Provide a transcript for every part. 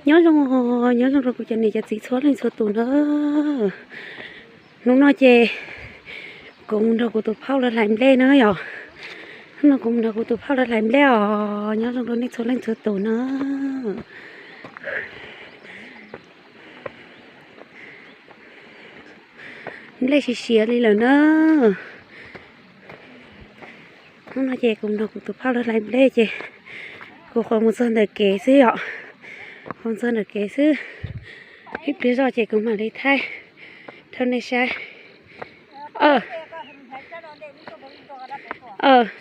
Nyob zoo, nyob zoo rau kuv cov niam cov txiv txhua leej txhua tus na. Hnub no ces kuv mus nrog kuv tus phauj lawv hlais nplej na yom. Hnub no kuv mus nrog kuv tus phauj lawv hlais nplej os, nyob zoo rau nej txhua leej txhua tus na. Nplej siav siav li lawm na. Hnub no ces kuv nrog kuv tus phauj lawv hlais nplej ces kuv qhuav mus txog ntawm kev xwb yom. Qhuav mus txog ntawm kev xwb, ib pliag zoj ces kuv mam li thaij rau nej saib.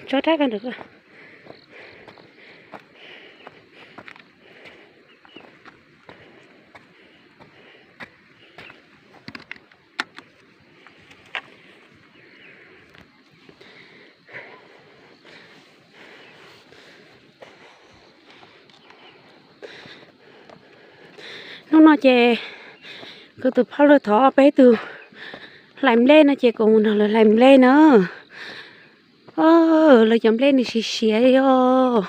Tso rab ko ntawm ko. Hnub no ces kuv tus phauj lawv thov peb tug hlais nplej no ces kuv mus nrog lawv hlais nplej na. Lawv cov nplej nws siav siav li os.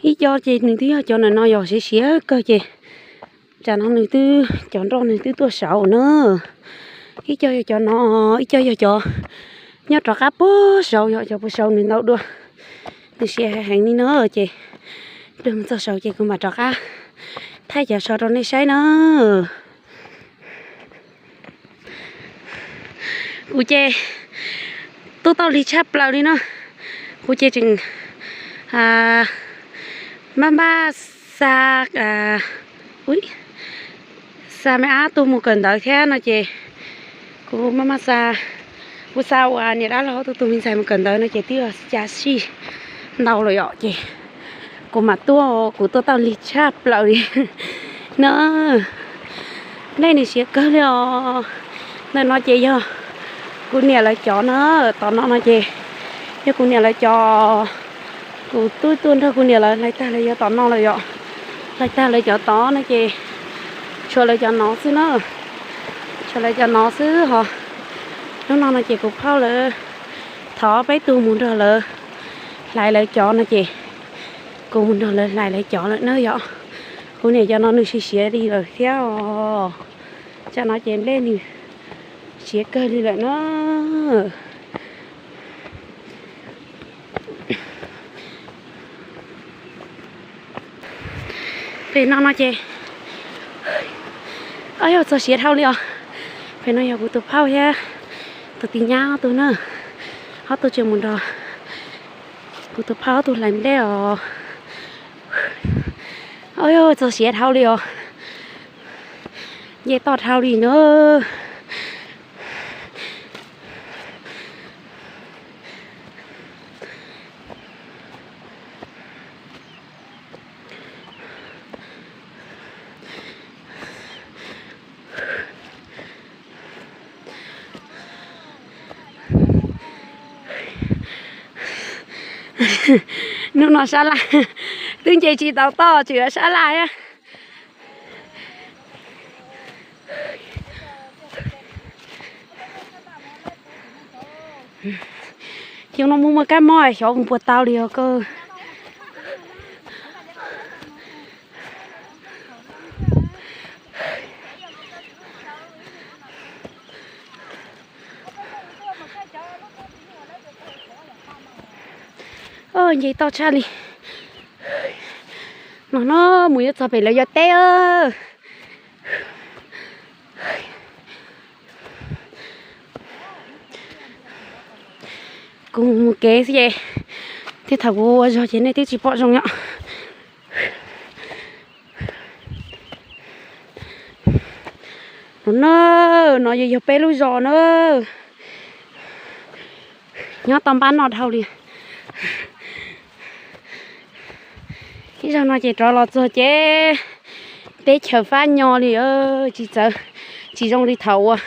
Ib co ces nws twb yog cov ntawm no yog siav siav kawg ces tsam no nws twb cov nroj nws twb tuaj saud na. Ib co yog cov no, ib co yog cov nyob rov qab puag saud, yog cov puag saud nws ntau dua, nws siav heev li na. Ces mus txog saud ces kuv mam rov qab thaij cov so rau nej saib na. Kuv ces tuaj tau lig tshaj plaws li no. Kuv ces tseem maj maj xa, xa me ab tug mus kawm ntawv thiab no ces kuv maj maj xa, kuv xa uas niam dab laug ob tug tug me ntxhais mus kawm ntawv no ces twb yog xya sij ntau lawm yom. Ces kuv mam tuaj, kuv tuaj tau lig tshaj plaws li na. Nplej nws siav kawg li os. Ntawm no ces yog kuv niam lawv cov na, tom no no ces yog kuv niam lawv cov. Kuv twb tuaj nrog kuv niam lawv hlais tag lawv cov tom no lawm yom. Hlais tag lawv cov tod no ces tshuav lawv cov no xwb na. Tshuav lawv cov no xwb hos. Hnub no no ces kuv phauj lawv thov peb tug mus nrog lawv hlais lawv cov no ces kuv mus nrog lawv hlais lawv cov lawm na yom. Kuv niam cov no nws siav siav li lawm thiab os. Tsam no ces nplej nws siav kawg li lawm na. Pem no no ces, o yog txog siav dhau li os. Pem no yog kuv tus phauj thiab tus tij nyab ob tug na. Ob tug tseem mus nrog kuv tus phauj ob tug hlais nplej os. O yog txog siav dhau li os. Nce toj dhau li na. Hnub no sab laj, twb nce tsis tau toj tseem sab laj thiab. Xyoo no muaj muaj kab mob xyov puas tau li os koj. Nce toj tshaj li. No no mus yuav txog pem lawv cov teb. Kuv mus kev xwb ces, tej thaum kuv ua zog ces nej twb tsis pom zoo yom. No na, no yog peb lub zos na. Nyob tau npab noj dhau li. Ib zaug no ces rov los txog ces teb chaws fab nyo li, tsis txawv, tsis zoo li thaum uas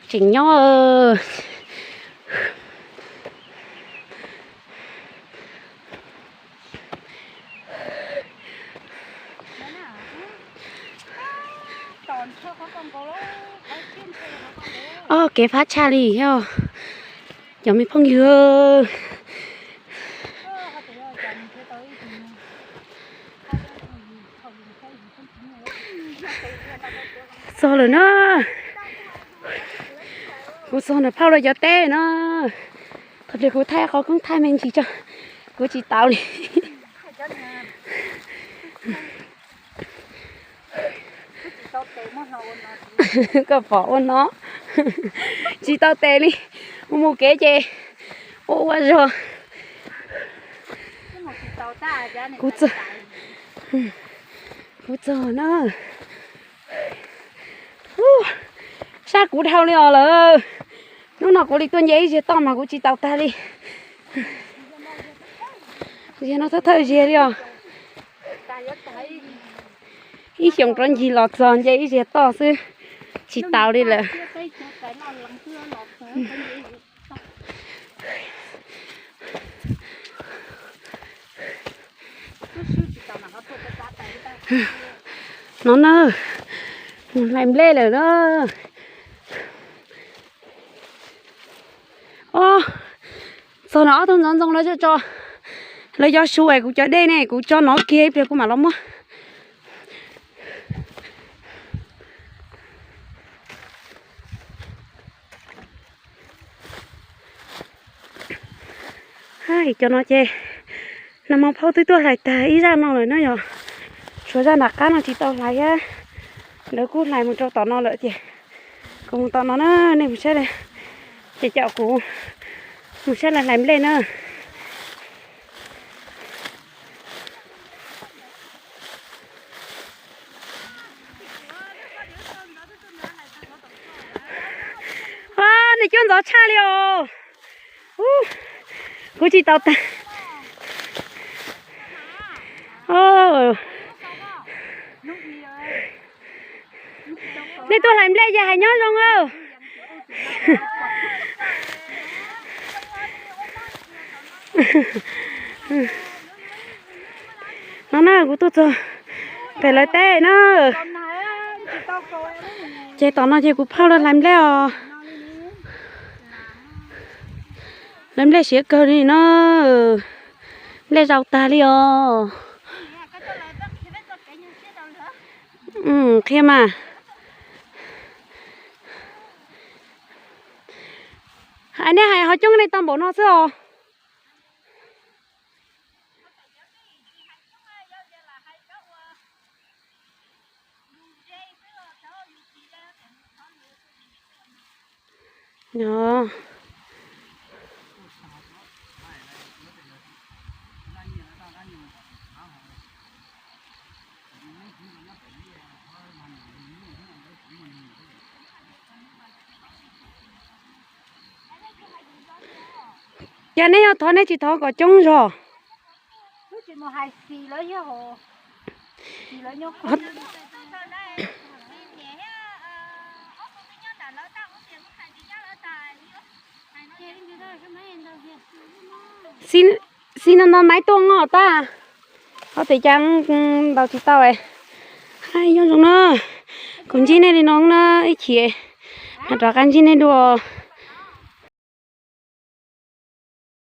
tseem nyob. O, kev fab tshaj li thiab cov me phooj ywg. Txog lawm na. Kuv txog ntawm phauj lawv cov teb na. Thaum twg kuv thaij qhov koob thaij me ntsis tso, kuv tsis tau li. Koj pom ua no, tsis tau tes li. Mus mus kev ces ua ua zog. Kuv txog, kuv txog na. Sab kuv dhau li os lawm. Hnub no kuv li tuaj nce ib ziag toj mas kuv tsis tau tag li. Ziag no thawj thawj ziag li os. Ib xyoos rov ncig los txog nce ib ziag toj xwb, tsis tau li lawm. No na, mus hlais nplej lawm na. Os, txog no ob tug ntxoov ntxoo lawv tso, lawv cov su es kuv cov dej ne, kuv tso no kiag ib pliag kuv mam los muab. Cov no ces nag hmo phauj twb tuaj hlais tag ib zaj no lawm na yog, tshuav zaj nram qab no tsis tau hlais thiab. Lawv kuj hlais mus rau tom no lawm ces kuv mus tom no na, nej mus saib, ces caum kuv mus saib lawv hlais nplej na. Nws cuab ntxov tshaj li os. Kuv tsis tau tag. Nej tuaj hlais nplej ces hais nyob zoo os. No na, kuv tuaj txog pem lawv teb na. Ces tom no ces kuv phauj lawv hlais nplej os. Lawv nplej siav kawg li no. Nplej zaus tag li os. Qhia mas. Hais nej hais ho coob nej tau npaum no xwb os. Cas nej yog thov nej tsis thov kom coob zog? Xib no no maiv tuaj noj tag, ho tes cas ntaus tsis tau. Nyob zoo na, kuv ntsib nej li no na, ib chim mam rov qab ntsib nej dua.